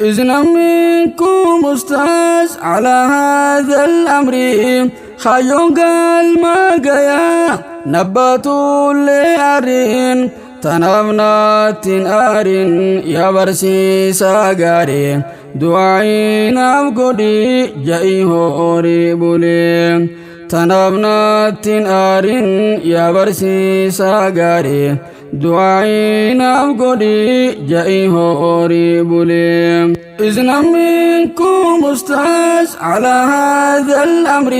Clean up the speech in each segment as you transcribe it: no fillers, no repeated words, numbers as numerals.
إذن منكم أستاذ على هذا الأمر خيون قال ما قيا نباتوا لأرين تنافنات أرين يا برسيسا غاري دعين أفقدي جئي هوري بولي تنافنات أرين يا برسيسا غاري دعين أفقدي جئي هوري بولي إذن منكم أستاذ على هذا الأمر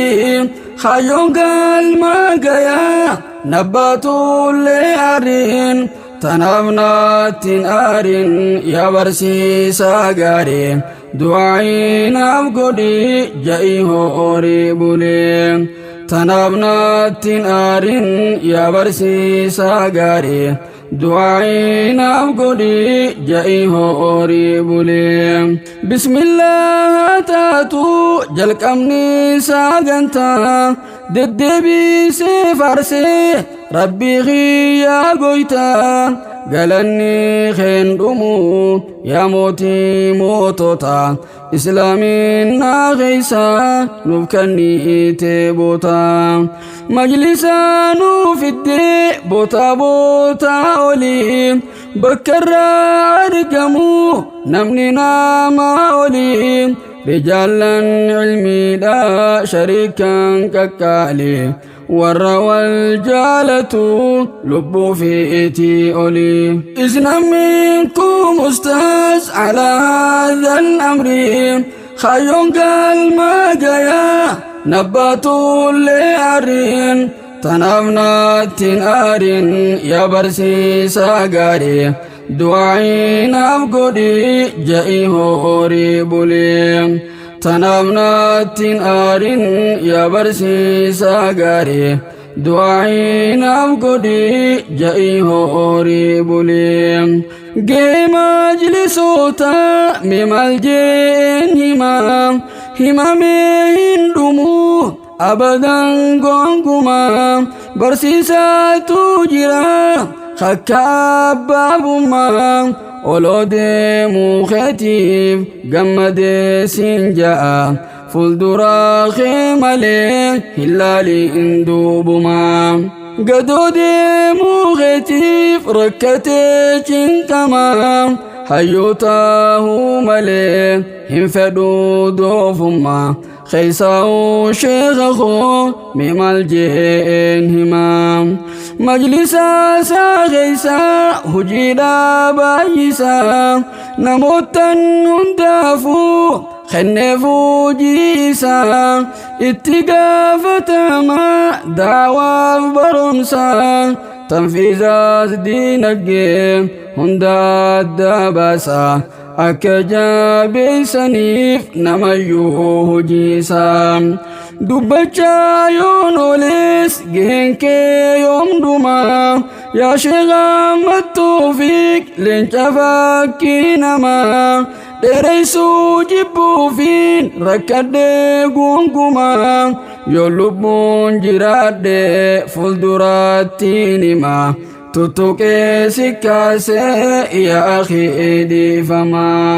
خيون قال ما قيا نباتوا لأرين تنافنات أرين يا برسيسا غاري دعين أفقدي جئي هوري بولي تنافنات أرين يا برسيسا غاري دعين أفقدي جئي هوري بولي بسم الله تاتو جلك أمني ساقنتا ددبي سفارسي ربي غيا قويتا قالني خين دمو يا موتي موتوتا إسلامي ناغيسا نبكني تبوتا مجلسا نوفدي بوتا بوتا أولي بكر أرقمو نمني ناما أولي رجالا علمي لا شريكا ككالي والروى الجالة لب في إتي أولي إذن منكم أستاذ على هذا الأمر خيون قال ما جايا نباتوا لأرين تنافنات أرين يا برسيسا غاري دعين أفقدي جئي هوري بولي تنافنات أرين يا برسيسا غاري دعين أفقدي جئي هوري بولي جي مجلسوتا ممال جين هما هما مين دمو أبدا قنقما برسيسا تجرا خكاب بابما أولو موخيتيف قمد سنجا فولدرا خيمالي هلالي اندوبما قدودي موخيتيف ركتي چنكما حيوتاه مالي هنفدو دوفما خيساو شيخو ممال جين هما مجلسا ساغيسا هجيدا بايسا نموتن هندافو خنفو جيسا اتقافة ما دعوة برمسا تنفيذات دينك هندا داباسا akka jabeessaniif namayyuu hojiisaa dubbachaa yoon ooles gaheen kee yoom dhumaa yaa sheekha Ahmad leenca fakkii namaa dheereessuu jibbuufiin rakkadhee gungumaa yoo lubbuun jiraadhe fuulduratti himaa tuttuqee si kaasee yaa akhi dhiifamaa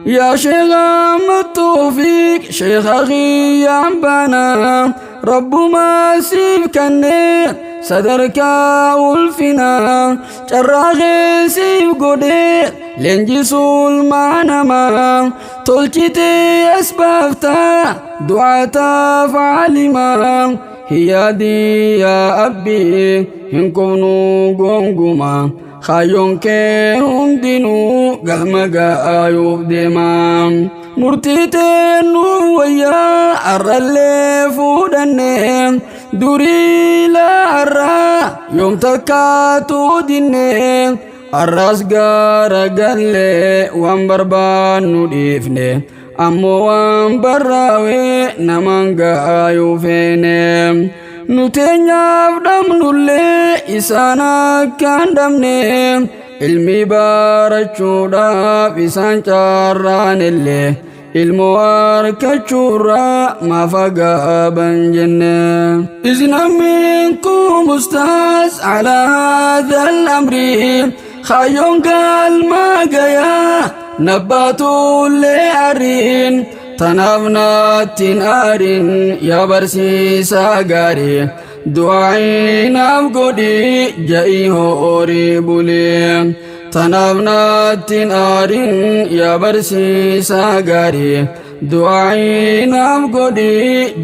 يا شيخ أحمد توفيق شيخ أخي يا بنا رب ما سيف كني صدرك ألفنا جراغي سيف قدي لنجسول معنا ما تلجتي أسبابتا دعاتا فعلما هي دي يا أبي هنكونو قومقوما خايون kee hundinuu galma gaayuuf deema. Murtii teennuu wayyaa arrallee fuudhanne durii laarraa yoom takkaatu dinne arras gaara gallee waan barbaannu dhiifne ammoo waan barraawee naman gaayuu feene. Nu teenyaaf dhabnullee isaan akka hin dhabne ilmi barachuudhaaf isaan carraanillee ilmoo argachuurraa maaf agaaban jenne. إذن منكم أستاذ على هذا الأمر خيون قال ما قيا Nabbaatullee ariin tanaaf naattiin aariin yaa barsiisaa gaarii du'aayi naaf godhi ja'ii horii bulee tanaaf naattiin aariin yaa barsiisaa gaarii du'aayi naaf godhi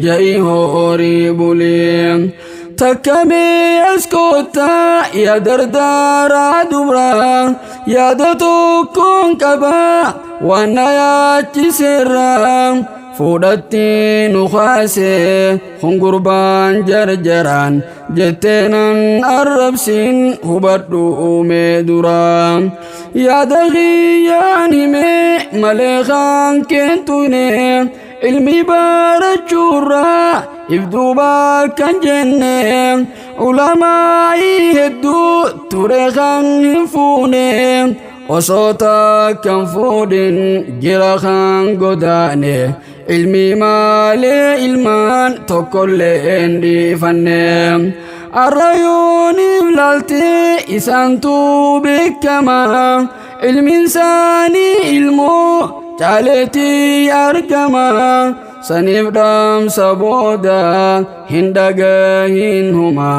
ja'ii horii bulee. Takka mee as koottaa yaa dardaaraa dubraa yaada tokkoon qaba waan na yaachiseerraa fuudhatti nu kaase kun gurbaan jarjaraan jettee nan arrabsin hubadhu uumee duraa yaada kiyyaan himee malee kan keentune ilmi barachuurraa if duuba kan jenne ulamaa'ii hedduu ture kan hin fuune osoo takkan fuudhin jira kan godaane ilmi maalee ilmaan tokkollee hin dhiifanne arrayooniif laaltee isaantu beekama ilmiin isaanii ilmoo caaleetii argama saniif dhaamsa booda hin dhagahin huma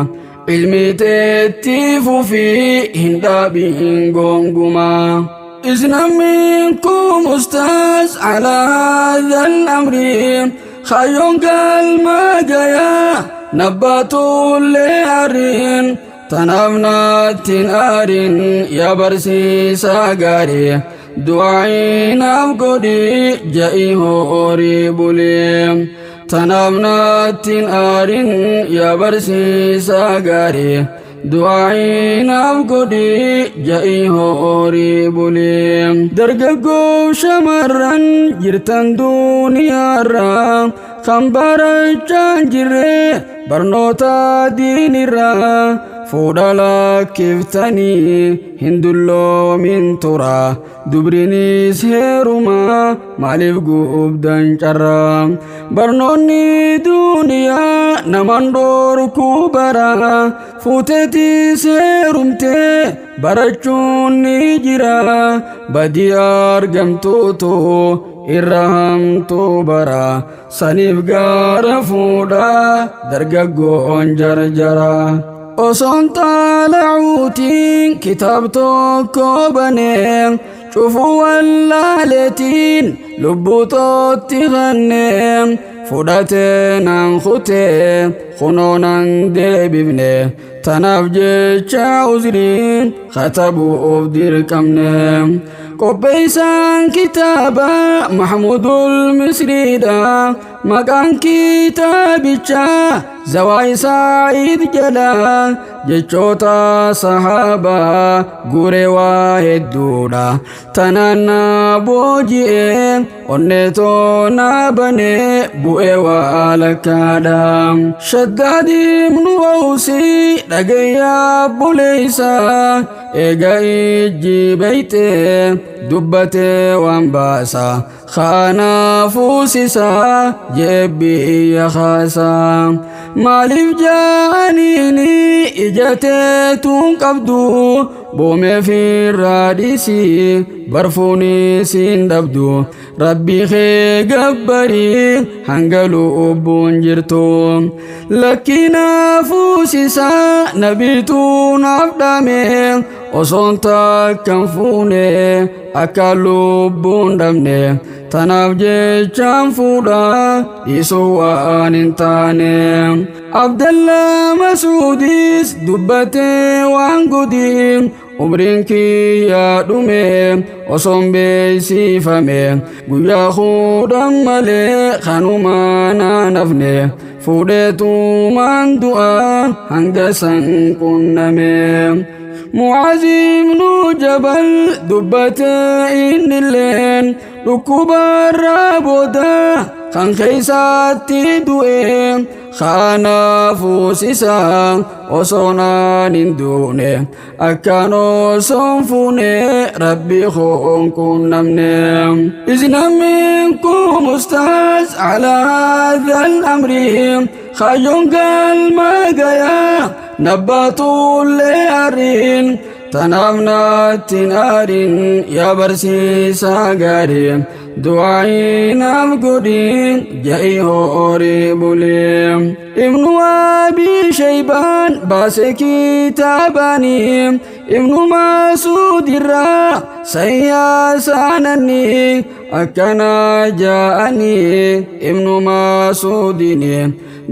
ilmi teetti fufii hin dhaabin gonguma. إذن منكم أستاذ على هذا الأمر خير قال ما جايا نبات لأرين tanaaf naattiin aariin yaa barsiisaa gaarii du'aayi naaf godhi ja'ii horii bulee tanaaf naattiin aariin yaa barsiisaa gaarii du'aayi naaf godhi ja'ii horii bulee dargaggoo shamarran jirtan duuniyaarraa kan barachaa hin jirre barnoota diinirraa fuudha lakkiftanii hin dulloomin tura dubrinis heeruma maaliif gubdan carraa barnoonni duniyaa naman dhorkuu bara fuuteetis heerumtee barachuun ni jira badii argamtuutu irra hamtuu bara saniif gaara fuudhaa dargaggoon jarjara. Osoon xaalacuutiin kitaab tokko banee cufuu wallaaleetiin lubbuu tootti kannee fudhatee nan kutee kunoo nan deebifne tanaaf jecha uzriin katabuuf dirqamne. Qopheessaan kitaaba Mahmudul Misriidha. Maqaan kitaabichaa Zawaa Sa'iid jedha. Jechoota sahaabaa guure waa hedduudha. Tanaan na booji'ee onneetoo na banee bu'ee waa lakkaadha. Shaddaad ibnu Awsii dhagayyaa buleessa eega ijji beeytee dubbatee waan baasa. Kana fuusisa jee biyya kaasa. Maaliif jaaniini ija teetuun qabdu boomee firraa dhiisii barfuunis hin dhabdu. Rabbi kee gabbarii hanga lubbuun jirtu. Lakkina fuusisa nabiitu naaf dhame osoon takkan fuune akka lubbuun dhabne tanaaf jechaan fuudha dhiisuu waan hin taane. Abdallaa Masuudis dubbatee waan godii umriin kiyyaa dhume osoon beeksifame guyyaa kudhan malee kanumaa naan hafne fuudheetumaan du'a hanga san qunname. Mucaaz ibnu Jabal dubbatee innilleen dhukkubarraa booda kan keessaatti du'e kana fuusisa osoo naan hin duune akkaan osoon fuune rabbi koon qunnamne. إذن منكم أستاذ على هذا الأمر خير قال ما جايا نباتوا لأرين Tanaaf natti hin aarin yaa barsiisaa gaarii, du'aa'ii naaf godhi ja'i horii bulee. Ibnu Abii Shaybaan baase kitaabanii, Ibnu Masuud irraa sayyaa saananni akkana ja'anii. Ibnu Masuudini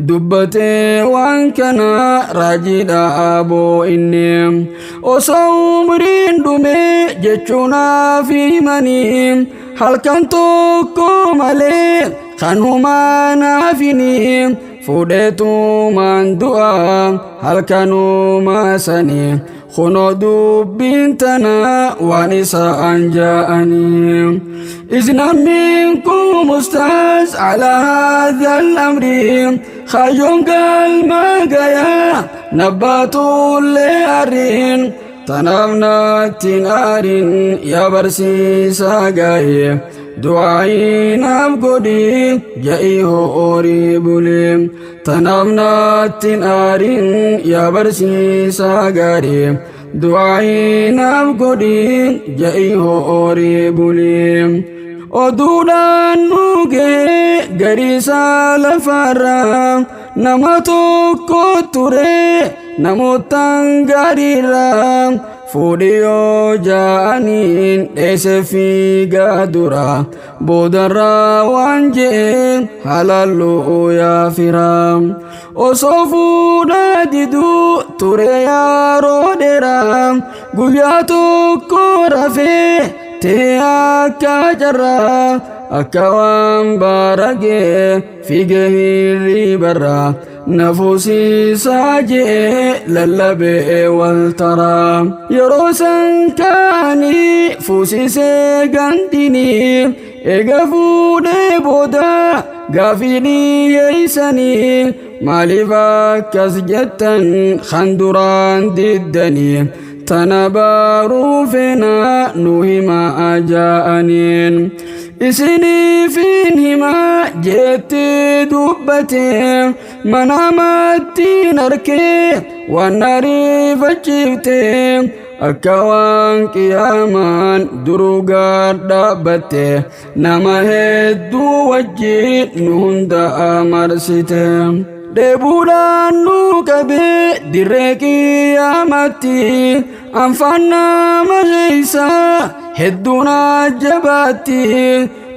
dubbatee waan kana raajiidha aboo, inni osoo umriin dhume jechuunaaf himanii, halkan tokko malee kan humaa naafini fuudheetumaan du'a halkanuma sanii. Kunoo dubbiin tana waan isaan ja'anii. إذن منكم أستاذ على هذا الأمر، خيون قال ما قيا نباتوا لأرين. Tanaaf natti hin aarin yaa barsiisaa gaarii, du'aa'ii naaf godhi ja'i horii bulee. Tanaaf natti hin aarin yaa barsiisaa gaarii, du'aa'ii naaf godhi ja'i horii bulee. Oduudhaan nu ga'e gariisaa lafarraa, nama tokko ture namootaan gaariirraa. Fuudhiyoo ja'aniin dheese fiigaa dura, boodarraa waan je'e halalluu yaa firaa. Osoo fuudha diduu ture yeroo dheeraa, guyyaa tokko rafee ta'e akka carraa, akka waan baaragee fiigee hirriibarraa, nafuusiisaa jee lallabee wal taraa. Yeroo san kaanii fuusisee gandinii, eega fuudhee booda gaafii dhiyeeysanii, maaliif akkas jettan kan duraan diddanii? Tana baaruu feenaa nu himaa ja'aniin. Isiniifin himaa jetti dubbate, manamattiin arkee waan ariifachiifte, akka waan qiyaamaan duruu gaad dhaabbatte, nama hedduu wajjin nu hunda marsite. Dheebuudhaan nu qabee dirree qiyaamatti, anfaan nama keeysa hedduun ajjabaatti,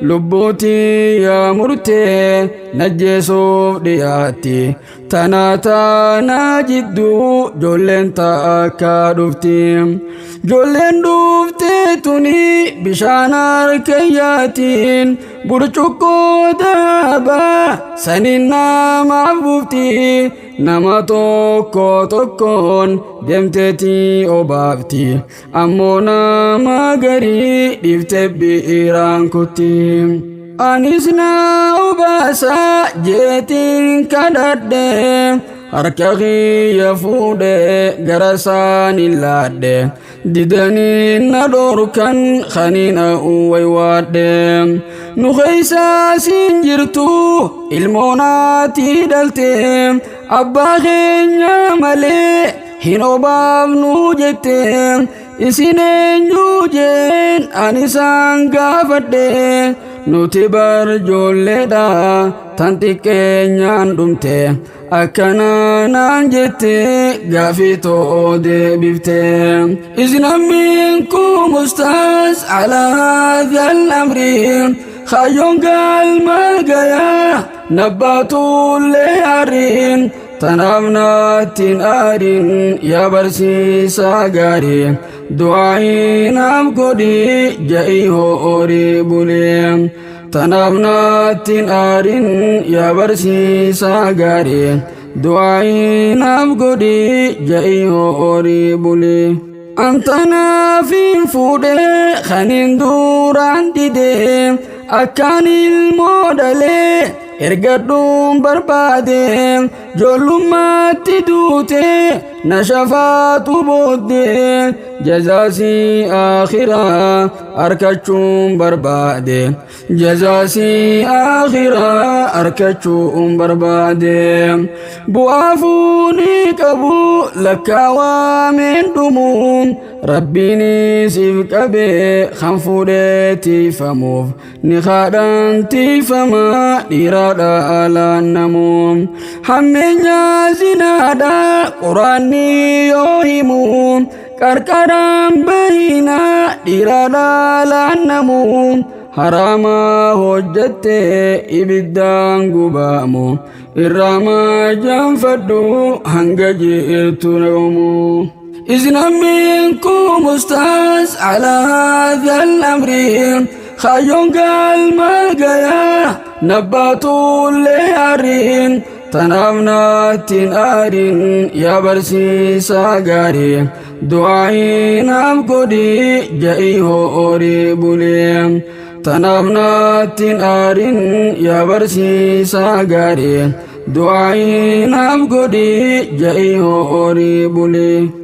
lubbuutii yaa murtee najjeesuuf dhiyaatti. Tana taanaa jidduu joolleen takka dhufti. Joolleen dhufte tuni bishaan harkayyaatiin burcuqqoo daabaa saniin namaaf buufti. Nama tokko tokkoon deemteetii obaafti, ammoo nama garii dhiifte biiraan kutti. Anis na obaasa jeetiin kadhadhe, harka kiyya fuudhe gara isaan laadhe, didanii na dhorkan kaniin waywaadhe. Nu keeysaa siin jirtu ilmoonaati dhalte, abbaa keenya malee hin obaafnu jette. Isin eenyu jeen ani isaan gaafadhe. Nuti bar joolleedha tan xiqqeenyaan dhumte, akkana naan jette gaafii too deebifte. إذن منكم أستاذ على هذا الأمر، خيون قال ما قيا نباتوا لأرين. Tanaaf natti hin aarin yaa barsiisaa gaarii, du'aa'ii naaf godhi ja'i horii bulee. Tanaaf natti hin aarin yaa barsiisaa gaarii, du'aa'ii naaf godhi ja'i horii bulee. Antanaafin fuudhee kanin duraan didee, akkaan ilmoo dhalee ergadhuun barbaade, joollummaatti duute na shafaatu booddee, jazaasii akhiraa argachuun barbaade, jazaasii akhiraa argachuun barbaade. Bu'aa fuunii qabu lakkaawaameen dhumu. Rabbiin siif qabee kan fuudhee tiifamuuf ni haadhaan tiifama dhiiraadha alaan namu. Hammeenya zinaadha quraanni yoo himu qarqaraan bahina dhiiraadha alaan namu. Haraama hojjatte ibiddaan gubamu irraa majanfadhu hanga jirtu namu. إذن منكم أستاذ على هذا الأمر خيون قال ما قيا نباتوا لأرين تنامنا تنارين يا برسيسا غاري دعائنا أبقدي جئيه أوري بولي تنامنا تنارين يا برسيسا غاري دعائنا أبقدي جئيه أوري بولي.